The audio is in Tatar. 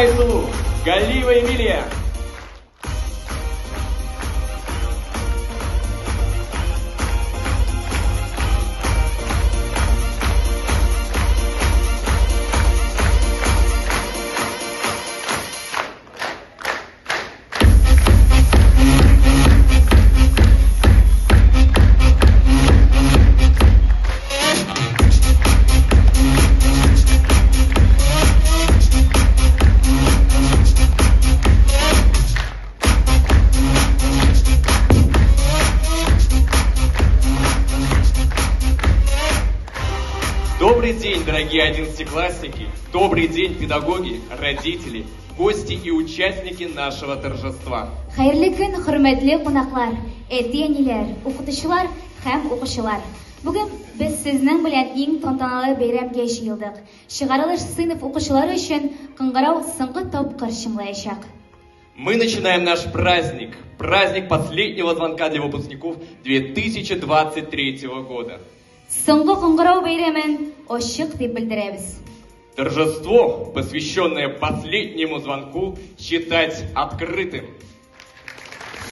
Айсылу, Галиева Эмилия. Добрый день, дорогие одиннадцатиклассники! Добрый день, педагоги, родители, гости и участники нашего торжества. Хәерле көн, хөрмәтле кунаклар, әти-әниләр, укытучылар һәм укучылар. Бүген без сезнең белән иң тантаналы бәйрәмгә җыелдык. Чыгарылыш сыйныф укучылары өчен кыңгырау соңгы тапкыр чыңлаячак. Мы начинаем наш праздник, праздник последнего звонка для выпускников 2023 года. Соңгы кыңгырау бәйрәмен ачык дип белдерәбез. Торжество, посвященное последнему звонку, считать открытым.